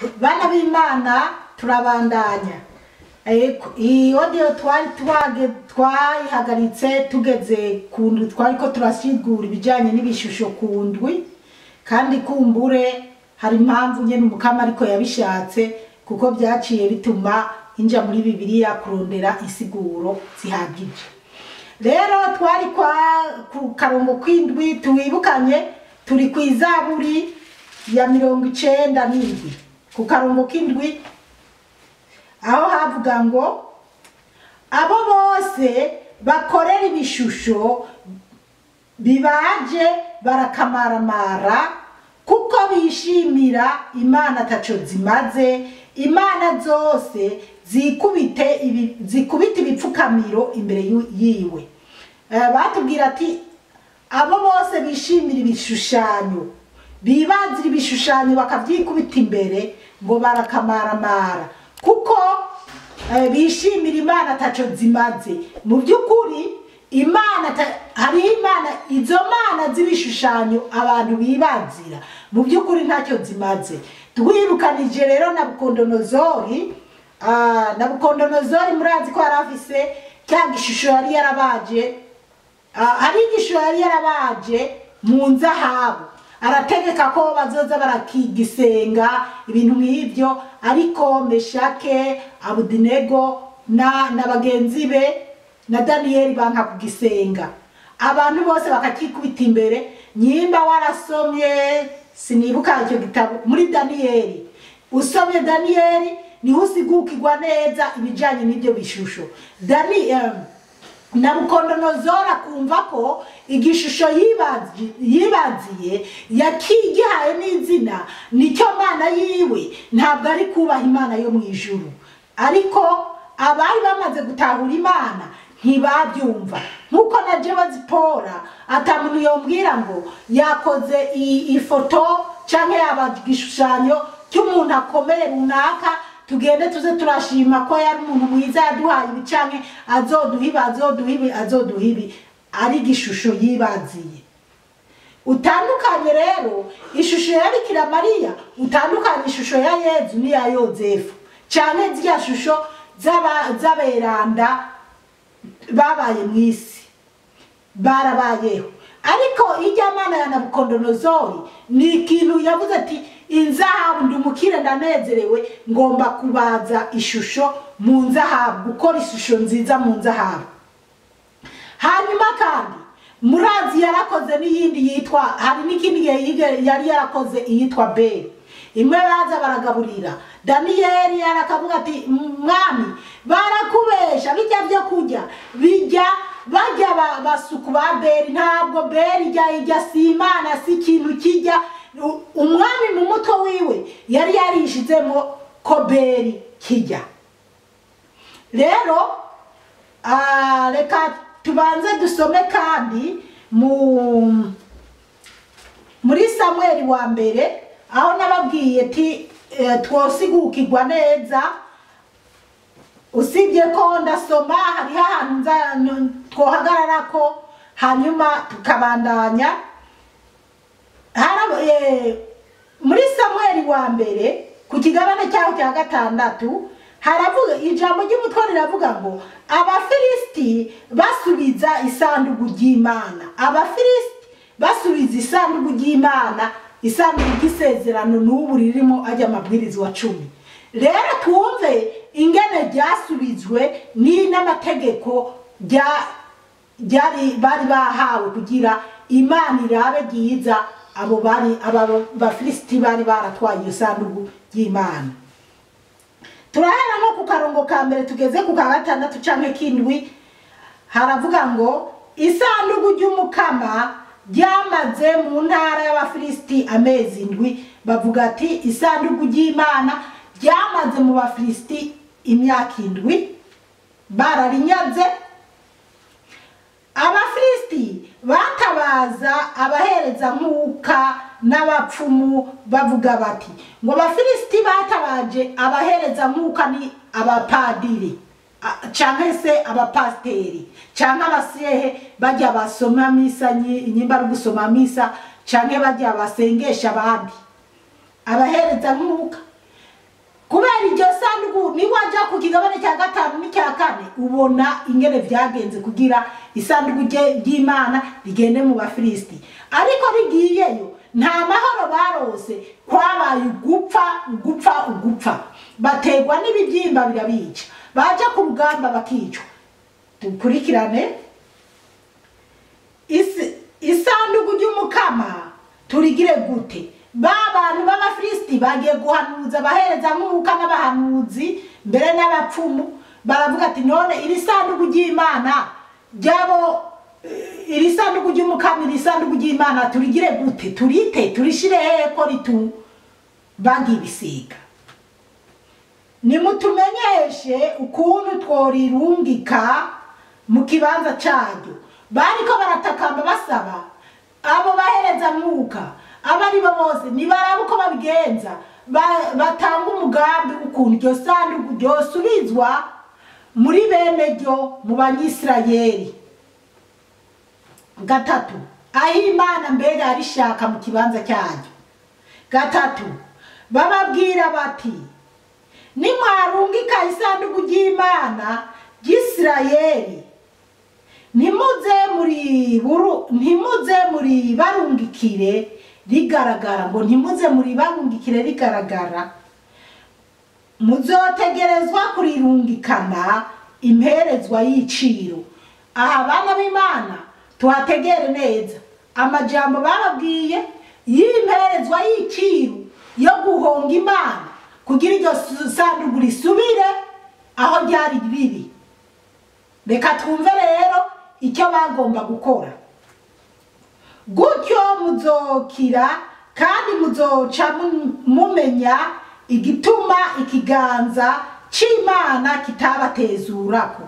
Bana b'Imana, turabandanya. Iyi audio twari twayihagaritse tugeze ku ndwi, twariko turasigura ibijanye n'ibishusho ku ndwi, kandi kumbure hari impamvu nyene Umukama ariko yabishatse, kuko byaciye bituma inja muri Bibiliya kurondera insiguro zihagije. Rero twari kwa ku karongo kw'indwi, tuwibukanye turi kw'izaburi ya 97 ku karongo k'indwi, aho havuga ngo abo bose bakorera ibishusho bibaje barakamaramara, kuko bishimira imana ataco zimaze, imana zose zikubite ibipfukamiro imbere yiwe. Batubwira ati abo bose bishimira ibishushanyo, bibazira ibishushanyo bakavyikubita imbere, ngo barakamaramara kuko bishimira imana ataco zimaze. Mu by'ukuri imana hari imana, izo mana z'ibishushanyo abantu bibazira mu by'ukuri ntacyo zimaze. Twibukanije rero Nabukondonozori. Nabukondonozori murazi ko yari afise cya gishusho yari yarabaje, hari igishusho yari yarabaje mu nzahabu, arategeka ko bazoza barakigisenga ibintu nk'ibyo, ariko Meshake, Abudinego na bagenzi be na Daniyeli banka kugisenga, abantu bose bakakikubita imbere. Nyimba warasomye, sinibuka icyo gitabo muri Daniyeli, usomye Daniyeli niho usigukirwa neza ibijanye n'ibyo bishusho. Nabukondonozora akumva ko igishusho yibaziye yakigihaye n'izina nicyo mana yiwe, ntabwo ari kubaha Imana yo mu ijuru. Ariko abari bamaze gutahura Imana ntibabyumva, nkuko na jewe Zipora atamuntu yombwira ngo yakoze ifoto canke yaba igishushanyo cy'umuntu akomeye runaka, tugende tuze turashima ko yari umuntu mwiza yaduhaye ibi canke azoduha ibi, azoduha ibi, azoduha ibi, ari igishusho yibaziye. Utandukanye rero ishusho ya Bikira Mariya, utandukanye ishusho ya Yezu n'iya Yozefu, canke zirya shusho z'aberanda babaye mw'isi barabayeho. Ariko irya mana ya Nabukondonozori ni ikintu yavuze ati inzahabu, ndumukire ndanezerewe, ngomba kubaza ishusho mu nzahabu, gukora ishusho nziza mu nzahabu. Hanyuma kandi murazi yarakoze n'iyindi yitwa, hari n'ikindi gihe yari yarakoze iyitwa Beli, imwe baza baragaburira Daniyeli, yarakavuga ati mwami barakubesha, bijya byo kurya bijya bajya basuku ba Beli, ntabwo Beli ijya si imana, si ikintu kijya. Umwami mu mutwe wiwe yari yarishizemo ko Beli kijya. Rero reka tubanze dusome kandi muri Samweli wa mbere, aho nababwiye ati twosigukirwa neza. Usibye ko ndasoma hariho ahantu twohagarara ko hanyuma tukabandanya. Muri Samweli wa mbere ku kigabane cyaho cya 6 haravuga ijambo ry'umutwe riravuga ngo Abafilisiti basubiza isanduku ry'Imana. Abafilisiti basubiza isanduku ry'Imana, isanduku ry'isezerano n'ubu ririmo ajya amabwirizwa 10. Rero twumve ingene ryasubizwe ni n'amategeko bari bahawe kugira Imana irabe ryiza abo bari aba Bafilisiti bari baratwaye iyo sanduku ry'Imana. Turahera no ku karongo ka mbere tugeze ku ka 6 canke k'indwi, haravuga ngo isanduku ry'Umukama ryamaze mu ntara y'Abafilisiti amezi 7. Bavuga ati isanduku ry'Imana ryamaze mu Bafilisiti imyaka 7, bararinyaze. Abafilisiti batabaza abahereza nkuka n'abapfumu bavuga bati ngo Abafilisiti batabaje abahereza nkuka ni abapadiri canke se abapasteri canke abasehe bajya basoma misa, nyimba ari gusoma misa, canke bajya basengesha abandi, abahereza nkuka. Kubera iryo sanduku, niwaja ku kigabane cya 5 n'icya 4 ubona ingene vyagenze kugira isanduku ry'Imana rigende mu Bafilisiti. Ariko rigiyeyo nta mahoro barose, kwabaye ugupfa ugupfa ugupfa, bategwa n'ibibyimba birabica, baja ku rugamba bakicwa. Dukurikirane isanduku ry'Umukama turigire gute? Ba bantu b'Abafilisiti bagiye guhanuza, bahereza mwuka n'abahanuzi mbere n'abapfumu, baravuga ati none iri sanduku ry'Imana ryabo, iri sanduku ry'Umukama, iri sanduku ry'Imana turigire gute? Turite turishire hehe ko ritubaga ibisiga? Nimutumenyeshe ukuntu tworirungika mu kibanza caryo. Bariko baratakamba basaba abo bahereza mwuka abari bo bose nibaraba uko babigenza, batanga umugambi ukuntu iryo sanduku ryosubizwa muri bene ryo mu Banyisirayeli. 3, aho Imana mbega yarishaka mu kibanza cyaryo. 3, bababwira bati nimwarungika isanduku ry'Imana ry'Isirayeli, ntimuze muri barungikire rigaragara, ngo ntimuze muri barungikire rigaragara, muzotegerezwa kurirungikana imperezwa y'iciro. Aha bana b'Imana tuhategere neza amajambo bababwiye y'imperezwa y'iciro yo guhonga Imana kugira iryo sanduku risubire aho ryari riri. Reka twumve rero icyo bagomba gukora. Gutyo muzokira kandi muzoca mumenya igituma ikiganza c'Imana kitabatezurako.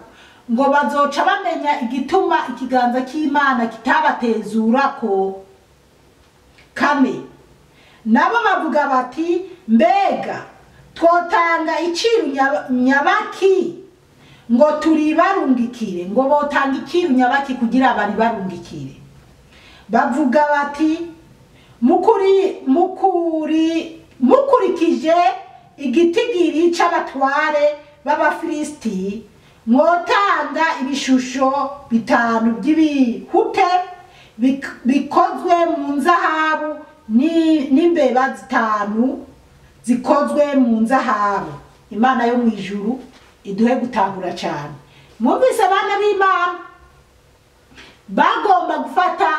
Ngo bazoca bamenya igituma ikiganza c'Imana kitabatezurako. 4, nabo bavuga bati mbega twotanga iciru nyabaki ngo turibarungikire? Ngo botanga iciru nyabaki kugira baribarungikire? Bavuga bati mukurikije igitigiri c'abatware b'Abafilisiti, mwotanga ibishusho 5 by'ibihute bikozwe mu nzahabu n'imbeba 5 zikozwe mu nzahabu. Imana yo mu ijuru iduhe gutahura cyane. Mwumvise abana b'Imana bagomba gufata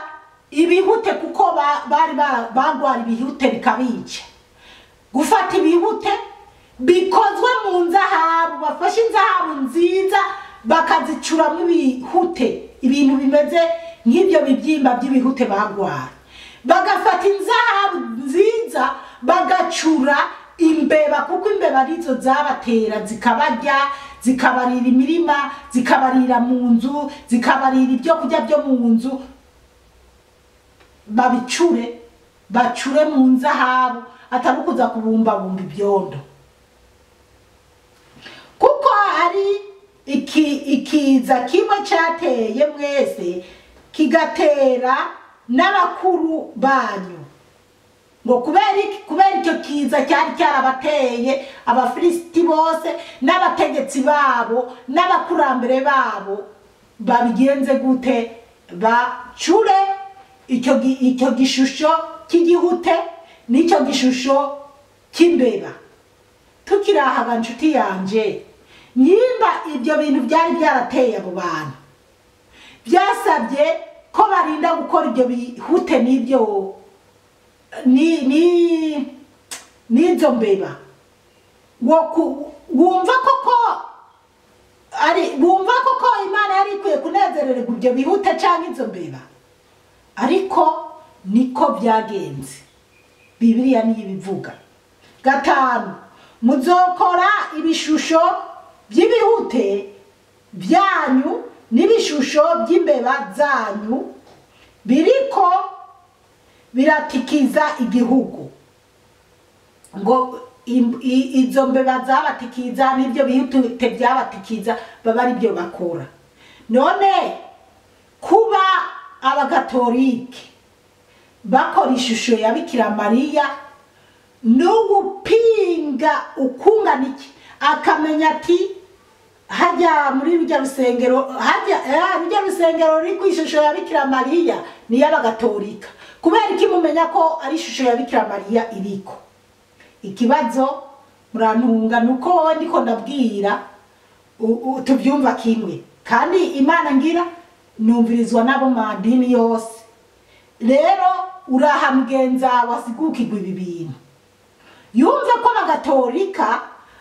ibihute kuko bari bagwara ibihute bikabica. Gufata ibihute bikozwe mu nzahabu, bafashe inzahabu nziza bakazicuramo ibihute, ibintu bimeze nk'ibyo bibyimba by'ibihute bagwara. Bagafata inzahabu nziza bagacura imbeba, kuko imbeba arizo zabatera, zikabarya, zikabarira imirima, zikabarira mu nzu, zikabarira ibyo kurya byo mu nzu. Babicure, bacure mu nzahabu, atari ukuza kubumbabumba ibyondo. Kuko ari ikiza kimwe cyateye mwese kigatera n'abakuru banyu. Ngo kubera icyo kiza cyari cyarabateye Abafilisiti bose n'abategetsi babo n'abakurambere babo, babigenze gute? Bacure icyo gishusho cy'igihute n'icyo gishusho cy'imbeba. Tukirahaga nshuti yanje, nimba ibyo bintu byari byarateye abo bantu, byasabye ko barinda gukora ibyo bihute n'ibyo n'izo mbeba. Wumva koko ari wumva koko Imana yari ikwiye kunezererwa ibyo bihute cyangwa izo mbeba? Ariko niko byagenze, Bibiliya niyo ibivuga. 5, muzokora ibishusho by'ibihute byanyu n'ibishusho by'imbeba zanyu biriko biratikiza igihugu. Ngo izo mbeba zabatikiza n'ibyo bihute byabatikiza baba ari byo bakora. None kuba Abagatolike bakora ishusho ya Bikira Mariya n'ugupinga yohinga ukungana iki, akamenya ati hajya muri rujya rusengero, hajya rujya rusengero ruri ku ishusho ya Bikira Mariya ni y'abagatolika. Kubera iki mumenya ko ari ishusho ya Bikira Mariya iriko? Ikibazo murantunga nuko wowe ndiko ndabwira tubyumva kimwe, kandi Imana ngira numvirizwa nabo madini yose. Rero uraha mugenza wasigukirwa ibi bintu, yumve ko abagatolika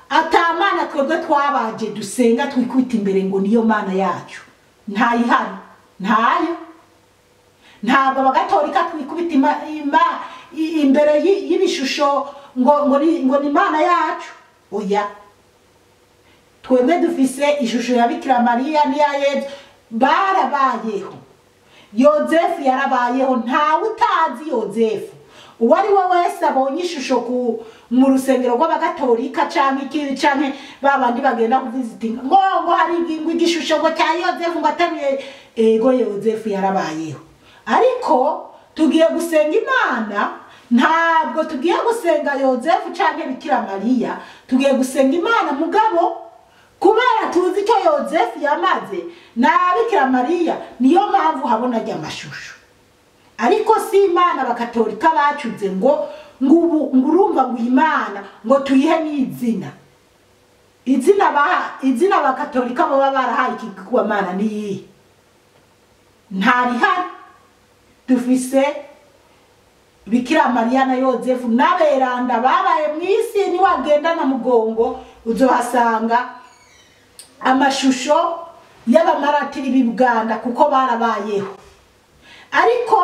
atamana twebwe twabaje dusenga twikubita imbere ngo niyo mana yacu, ntayihari, ntayo. Ntabwo abagatolika twikubita imbere y'ibishusho ngo ni Imana yacu, oya. Twebwe dufise ishusho ya Bikira Mariya n'iya Yezu, barabayeho. Yozefu yarabayeho, ntawe utazi Yozefu. Uwo ari we wese abonye ishusho mu rusengero rw'abagatolika canke iki canke babandi bagenda kuvizitinga ngo hari igishusho ngo cya Yozefu ngo ataruye, ego Yozefu yarabayeho. Ariko tugiye gusenga Imana, ntabwo tugiye gusenga Yozefu canke Bikira Mariya, tugiye gusenga Imana. Mugabo kubera tuzi icyo Yozefu yamaze na Bikira Mariya, niyo mpamvu habona ajya amashusho. Ariko si Imana abakatolika bacuze ngo ngurumva ngo Imana ngo tuyihe n'izina. Izina abakatolika baba barahaye ikigwamana ni iyihe? Ntarihari. Dufise Bikira Mariya na Yozefu n'aberanda babaye mu isi. Niwagenda na mugongo uzohasanga amashusho y'abamaratiri b'i Buganda kuko barabayeho. Ariko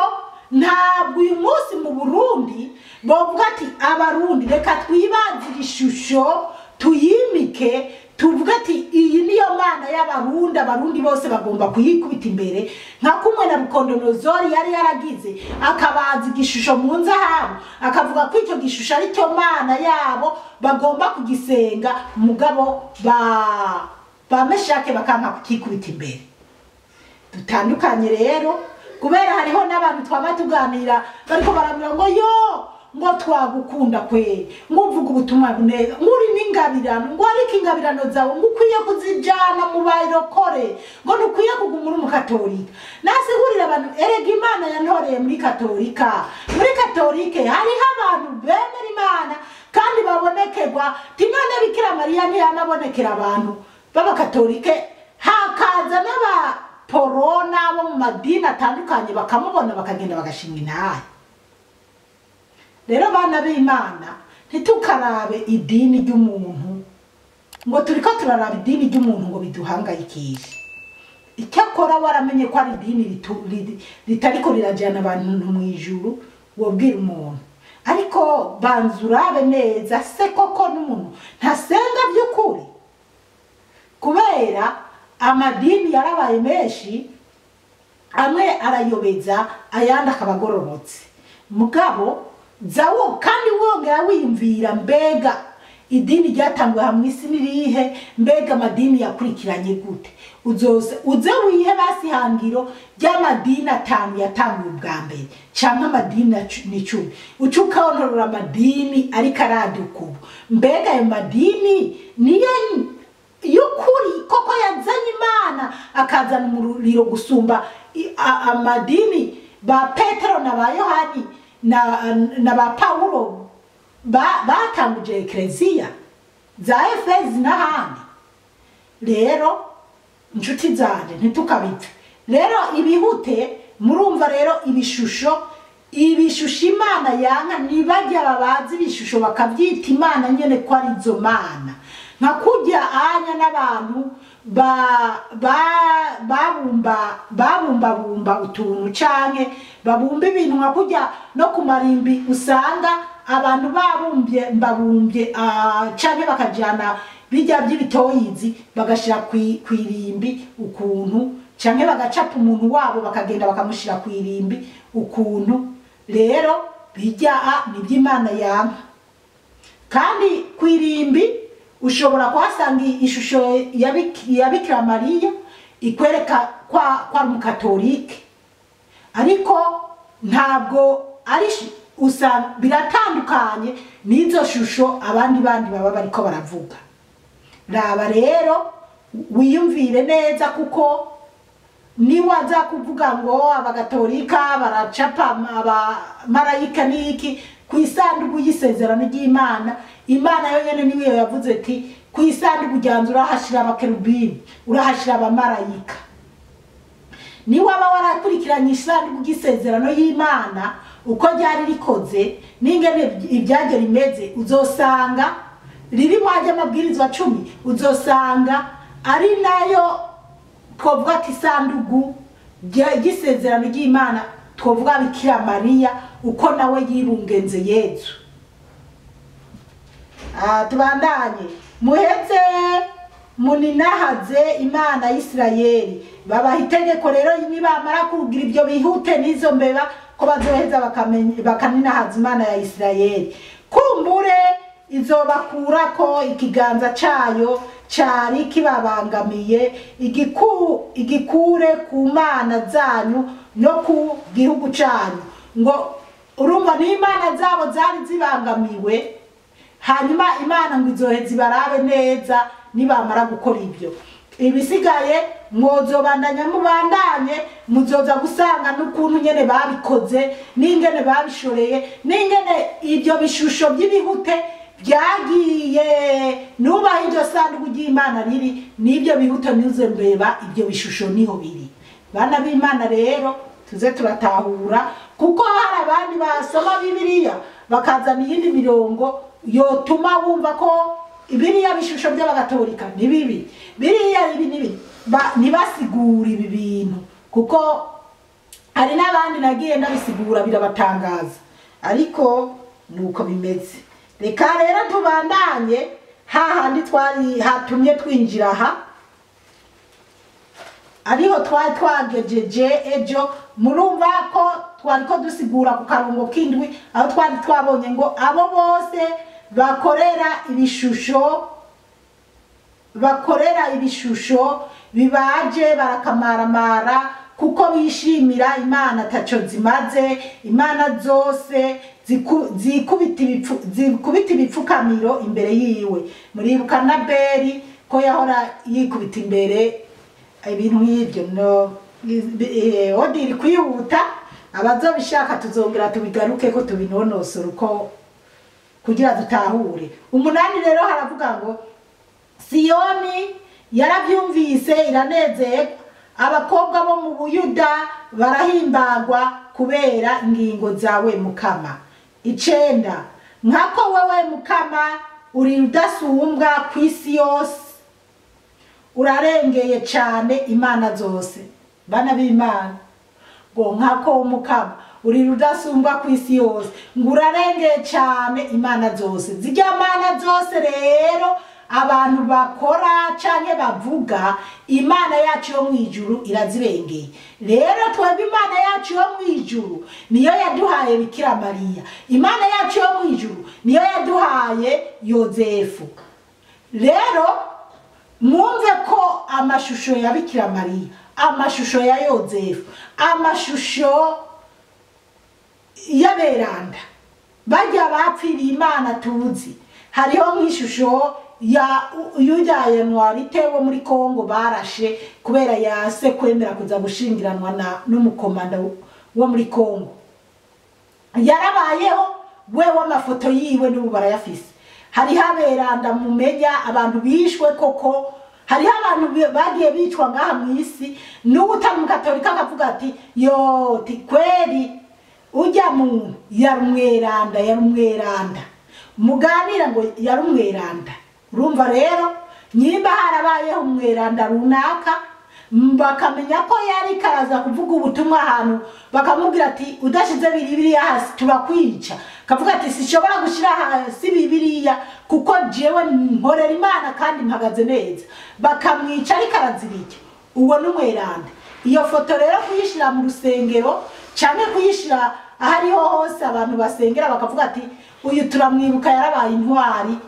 ntabwo uyu munsi mu Burundi bovuga ati abarundi reka twibazire ishusho tuyimike, tuvuga ati iyi niyo mana y'abarundi, abarundi bose bagomba kuyikubita imbere, nka kumwe na Bukondonozori yari yaragize akabaza igishusho mu nzahabu, akavuga ko icyo gishusho ari cyo mana yabo bagomba kugisenga, mugabo ba Meshake bakanka kukikubita imbere. Dutandukanye rero, kubera hariho n'abantu twaba tuganira bariko barambwira ngo yo ngo twagukunda kwe, ngo uvuga ubutumwa neza, ngo uri n'ingabirano, ngo ariko ingabirano zawe ngo ukwiye kuzijana mu bayirokore, ngo ntukwiye kuguma uri umukatolika. Nasigurira abantu erega Imana yantoreye muri katolika. Muri katolike hariho abantu bemera Imana kandi babonekerwa. None Bikira Mariya ntiyanabonekera abantu b'abakatolike, hakaza n'abaporo n'abo mu madini atandukanye bakamubona bakagenda bagashinga intahe. Rero bana b'Imana, ntitukarabe idini ry'umuntu ngo turiko turaraba idini ry'umuntu ngo biduhangayikishe. Icyakora waramenye ko ari idini ritariko rirajyana abantu mu ijuru, wobwira umuntu. Ariko banza urabe neza se koko n'umuntu ntasenga by'ukuri, kubera amadini yarabaye menshi, amwe arayobeza ayandi akabagororotse. Mugabo zawo kandi wongera wiyumvira mbega idini ryatangwe hamwe isi nirihe, mbega amadini yakurikiranye gute? Uzoze uze wihe basi hangiro ry'amadini atanu yatanguye ubwa mbere canke amadini 10, uca ukontorora amadini ariko araduka ubu. Mbega ayo madini niyo y'ukuri koko yazanye Imana akazana umuriro gusumba amadini ba Petero na ba Yohani na ba Paulo batanguje eklezia za Efezi n'ahandi. Rero inshuti zanje ntitukabipfe. Rero ibihute murumva rero ibishusho Imana yanka, nibajya babazi ibishusho bakabyita Imana nyene ko ari izo mana. Nka kurya anya n'abantu babumbabumba utuntu canke babumba ibintu, nka kurya no ku marimbi usanga abantu babumbye mbabumbye canke bakajana bijya by'ibitoyizi bagashira kwirimbi ukuntu, canke bagacapa umuntu wabo bakagenda bakamushira kwirimbi ukuntu. Rero bijya niby'Imana yanka. Kandi kwirimbi ushobora kuhasanga ishusho ya Bikira Mariya ikwereka kwa ari umukatolike, ariko ntabwo ari Usanga biratandukanye n'izo shusho abandi bandi baba bariko baravuga. Raba rero wiyumvire neza, kuko niwaza kuvuga ngo abagatolika baracapa abamarayika niki ku isanduku y'isezerano ry'Imana, Imana yonyene niyo yavuze ati ku isanduku ryanzu urahashira abakerubini, urahashira abamarayika. Niwaba warakurikiranye isanduku y'isezerano y'Imana uko ryari rikoze n'ingene ibyagera imeze, uzosanga ririmo ajya amabwirizwa 10, uzosanga ari nayo twovuga ati isanduku ry'isezerano ry'Imana, twovuga Bikira Mariya uko nawe yibungenze Yezu. Tubandanye. Muheze muninahaze Imana y'Isirayeli. Babaha itegeko rero nibamara kugira ibyo bihute n'izo mbeba ko bazoheza bakaninahaza Imana ya Isirayeli. Kumbure izobakurako ikiganza cayo cari kibabangamiye, igikure ku mana zanyu no ku gihugu canyu. Ngo urumva n'imana zabo zari zibangamiwe, hanyuma Imana ngo izoheza ibarabe neza nibamara gukora ibyo. Ibisigaye mwozobandanya mubandanye, muzoza gusanga n'ukuntu nyene babikoze, n'ingene babishoreye, n'ingene ibyo bishusho by'ibihute byagiye. Nubaha iryo sanduku ry'Imana riri n'ibyo bihute nizo mbeba, ibyo bishusho niho biri. Bana b'Imana rero tuze turatahura, kuko hari abandi basoma Bibiliya bakazana iyindi mirongo yotuma wumva ko biriya bishusho by'abagatolika ni bibi, biriya ibi nibi, ntibasigura ibi bintu, kuko hari n'abandi nagiye ndabisigura birabatangaza, ariko nuko bimeze. Reka rero tubandanye hahandi twari hatumye twinjira aha, ariho twari twagejeje ejo. Murumva ko twari ko dusigura ku karongo k'indwi, aho twari twabonye ngo abo bose bakorera ibishusho, bakorera ibishusho bibaje barakamaramara, kuko bishimira Imana taco zimaze. Imana zose zikubita ibipfukamiro imbere yiwe. Muribuka na Beri ko yahora yikubita imbere ibintu nk'ibyo. No odiri kwihuta, abazobishaka tuzongera tubigaruke ko tubinonosora uko kugira dutahure. 8 rero haravuga ngo Siyoni yarabyumvise iranezerwa, abakobwa bo mu Buyuda barahimbagwa kubera ingingo zawe Mukama. 9 nkako wewe Mukama uri rudasumbwa ku isi yose, urarengeye cyane imana zose. Bana b'Imana, ngo nkako Mukama uri rudasumbwa ku isi yose, ngo urarengeye cyane imana zose. Zijya mana zose rero abantu bakora canke bavuga, Imana yacu yo mwijuru irazirengeye. Rero twebwe Imana yacu yo mwijuru niyo yaduhaye Bikira Mariya, Imana yacu yo mwijuru niyo yaduhaye Yozefu. Rero mwumve ko amashusho ya Bikira Mariya, amashusho ya Yozefu, amashusho y'aberanda bajya bapfiriye Imana tuzi, hariho nk'ishusho ya yujyaye Ntwarite wo muri Kongo barashe kubera yase kwemera kuza gushingiranwa na n'umukomanda wo muri Kongo. Yarabayeho we w'amafoto yiwe n'ubu barayafise. Hariho aberanda mumenya abantu bishwe koko, hariho abantu bagiye bicwa ngaha mu isi, n'ubu utari umukatolika akavuga ati yo ti kweri ujya muntu yarumweranda, yarumweranda, muganira ngo yarumweranda. Urumva rero nyimba harabayeho umweranda runaka, bakamenya ko yari karaza kuvuga ubutumwa ahantu, bakamubwira ati udashize Bibiliya hasi turakwica, kavuga ati sishobora gushira hasi Bibiliya kuko jewe nkorera Imana kandi mpagaze neza, bakamwica ariko arazirike. Uwo n'umweranda. Iyo foto rero kuyishira mu rusengero cyane kuyishira ahariho hose abantu basengera bakavuga ati uyu turamwibuka yarabaye intwari,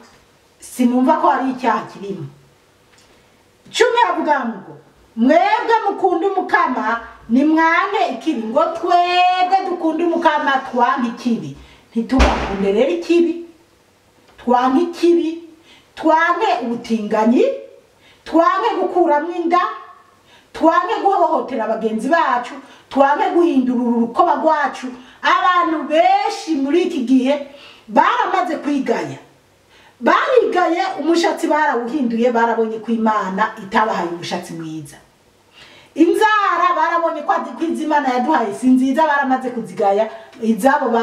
sinumva ko ari icyaha kirimo. 10 avuga ngo mwebwe mukunda Umukama nimwange ikibi, ngo twebwe dukunda Umukama twange ikibi. Ntitugakunde rero ikibi, twanke ikibi, twanke ubutinganyi, twanke gukuramo inda, twanke guhohotera bagenzi bacu, twanke guhindura urukoba rwacu. Abantu benshi muri iki gihe baramaze kwigaya, barigaye umushatsi barawuhinduye, barabonye ko Imana itabahaye umushatsi mwiza. Inzara barabonye ko Imana yaduhaye si nziza, baramaze kuzigaya izabo.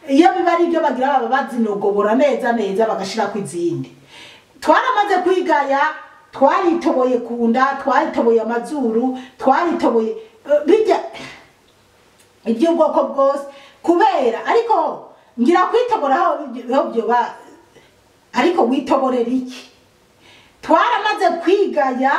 Iyo biba ari ibyo bagira baba bazinogobora neza neza bagashirako izindi. Twaramaze kwigaya, twaritoboye kunda, twaritoboye amazuru, twaritoboye bijya iby'ubwoko bwose kubera. Ariko ngira kwitobora aho byoba, ariko witoborera iki? Twaramaze kwigaya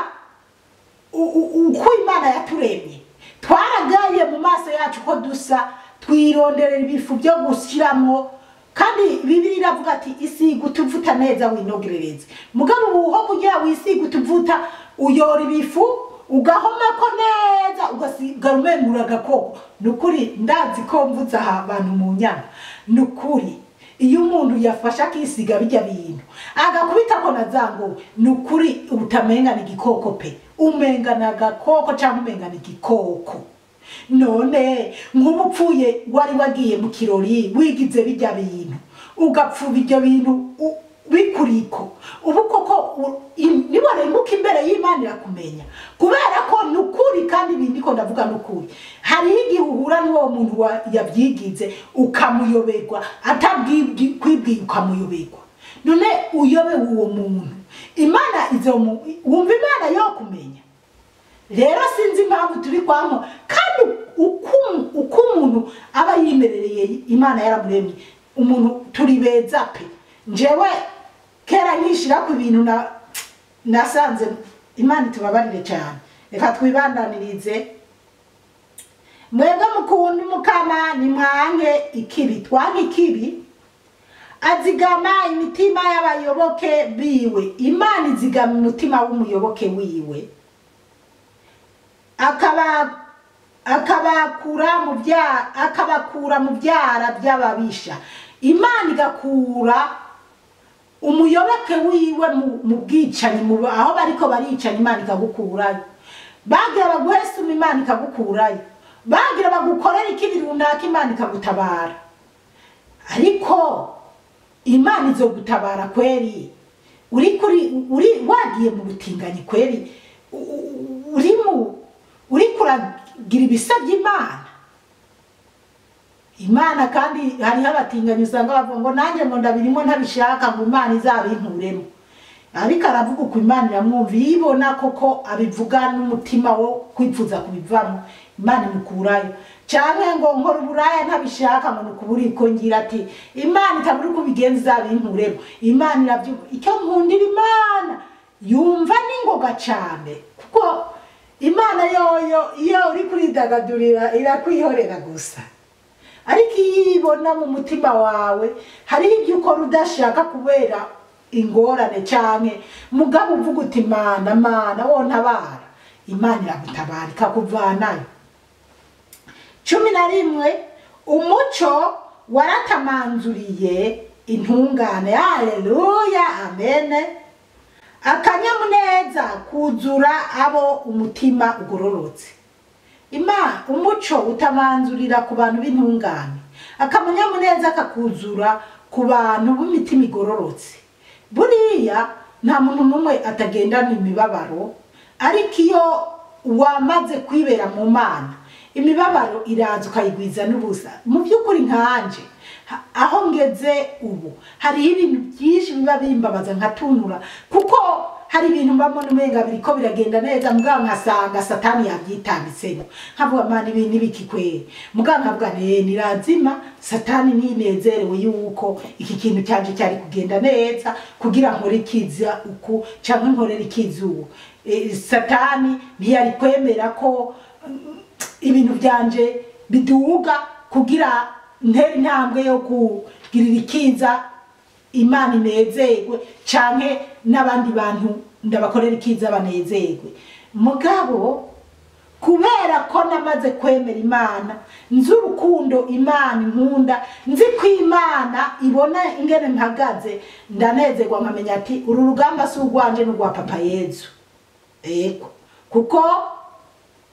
uko Imana yaturemye, twaragaye mu maso yacu ko dusa, twironderera ibifu byo gushyiramo. Kandi Bibiliya iravuga ati isiga utuvuta neza winogerereze. Mugabo ubu kugira wisiga utuvuta uyora ibifu ugahomako neza ugasigara umengura agakoko. Nukuri ndazi ko mvuze aha abantu mu nyama, nukuri iyo umuntu yafashe akisiga bijya bintu agakubita ko nazango, nukuri utamengana igikoko pe, umengana agakoko cyangwa umengana igikoko. None nk'ubu upfuye wari wagiye mu kirori wigize bijya bintu ugapfuba ibyo bintu bikuriko, ubu koko niwarenguka imbere y'Imana irakumenya, kubera ko nukuri. Kandi ibindi ko ndavuga nukuri, hari igihe uhura n'uwo muntu yabyigize ukamuyoberwa, atabwibwiye ukamuyoberwa. None uyobe uwo muntu, Imana wumva Imana yo kumenya. Rero sinzi impamvu turi kwamo, kandi uko umuntu aba yimerereye Imana yaramuremye umuntu turi beza pe. Njewe kera nyishira ku bintu nasanze Imana itubabarire cyane. Reka twibandanirize. Mwebwe mukunda Umukama nimwange ikibi, twange ikibi. Azigama imitima y'abayoboke biwe. Imana izigama umutima w'umuyoboke wiwe, akabakura mu byara by'ababisha. Imana igakura umuyoboke wiwe mu bwicanyi, aho bariko baricana Imana ikagukurayo. Bagira baguhesuma Imana ikagukurayo, bagira bagukorera ikibi runaka Imana ikagutabara. Ariko Imana izogutabara kweri uri wagiye mu butinganyi kweri, uri kuragira ibisabye Imana. Imana kandi hariho abatinganyi usanga bavuga ngo nanjye ngo ndabirimo ntabishaka ngo Imana izabinkuremo. Ariko aravuga uko Imana iramwumva, yibona koko abivuga n'umutima wo kwipfuza kubivamo, Imana imukurayo. Canke ngo nkora uburaya ntabishaka ngo nukubura iko ngira ati Imana itabura uko ubigenza izabinkuremo. Imana irabyumva. Icyo nkundira Imana yumva n'ingoga cyane, kuko Imana yoyo iyo uri kuridagadurira irakwihorera gusa. Ariko iyo ibona mu mutima wawe hari ibyo ukora udashaka kubera ingorane canke mugabo uvuga uti Mana Mana wontabara, Imana iragutabara ikakuvanayo. 11 umuco waratamanzuriye intungane. Haleluya, amen. Akanyamuneza kuzura abo umutima ugororotse. Ima umuco utamanzurira ku bantu b'intungane, akanyamuneza kakuzura ku bantu b'imitima igororotse. Buriya nta muntu n'umwe atagendana imibabaro, ariko iyo wamaze kwibera mu Mana imibabaro iraza ukayigwiza n'ubusa. Mu by'ukuri nkanje aho ngeze ubu hari ibintu byinshi biba bimbabaza nkatunura, kuko hari ibintu mbamo umenga biriko biragenda neza, mugabo nkasanga Satani yabyitambitsemo, nkavuga Mana ibintu biki kweri, mugabo nkavuga nirazima Satani ntinezerewe yuko iki kintu cyanje cyari kugenda neza kugira nkore ikiza uku canke nkorere ikiza ubu. Satani ntiyari kwemera ko ibintu byanje biduga kugira ntere intambwe yo kugirira ikiza Imana inezerwe canke n'abandi bantu ndabakorera ikiza banezerwe. Mugabo Kubera ko namaze kwemera Imana, nzi urukundo Imana inkunda, nzi ko Imana ibona ingene mpagaze, ndanezerwa nkamenya ati uru rugamba si urwanje n'urwa papa Yezu. Ego, kuko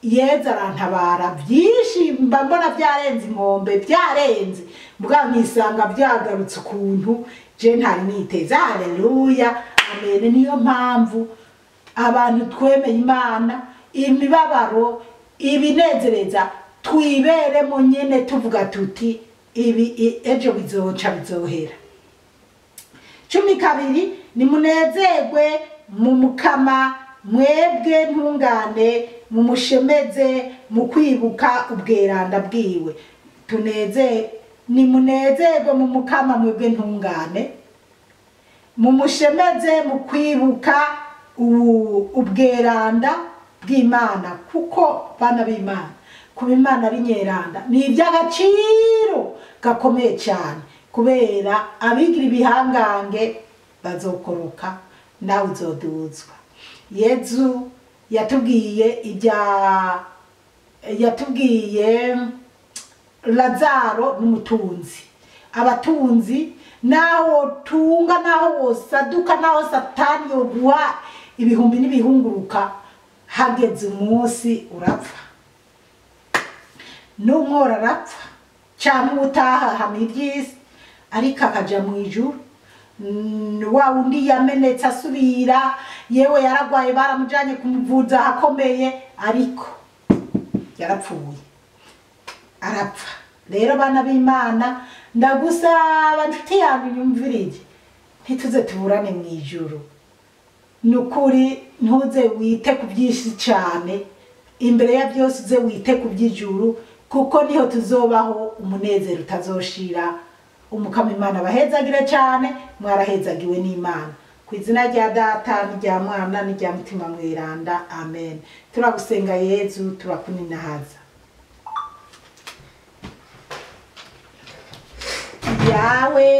Yezu arantabara byinshi, mba mbona byarenze inkombe, byarenze mbwa nkisanga byagarutse ukuntu je ntari niteze. Haleluya, amen. Niyo mpamvu abantu twemeye Imana, imibabaro ibinezereza twiberemo nyene, tuvuga tuti ibi ejo bizoca bizohera. 12 nimunezerwe mu Mukama mwebwe ntungane, mumushemeze mu kwibuka ubweranda bwiwe. Tuneze, nimunezerwe mu Mukama mwebwe ntungane, mumushemeze mu kwibuka ubweranda bw'Imana. Kuko bana b'Imana, kuba Imana ari nyeranda ni iby'agaciro gakomeye cyane, kubera abigira ibihangange bazokoroka, nawe uzoduzwa. Yezu yatubwiye yatubwiye Lazaro n'umutunzi. Abatunzi naho tunga, naho wosaduka, naho Satani yoguha ibihumbi n'ibihunguruka, hageze umunsi urapfa, n'umwora arapfa, cyangwa utaha hamwe iby'isi, ariko akaja mu ijuru. Wa wundi yamenetse asubira, yewe yaragwaye baramujanye kumuvuza ahakomeye, ariko yarapfuye, arapfa. Rero bana b'Imana, ndagusaba nshuti yanjye unyumvirije, ntituze tuburane mu ijuru. Nukuri ntuze wite ku byinshi cyane, imbere ya byose uze wite ku by'ijuru, kuko niho tuzobaho umunezero utazoshira. Umukama Imana abahezagire cyane, mwarahezagiwe n'Imana. Ku izina rya Data n'irya Mwana n'irya Mutima Mweranda, amen. Turagusenga Yezu, turakuninahaza. Yawe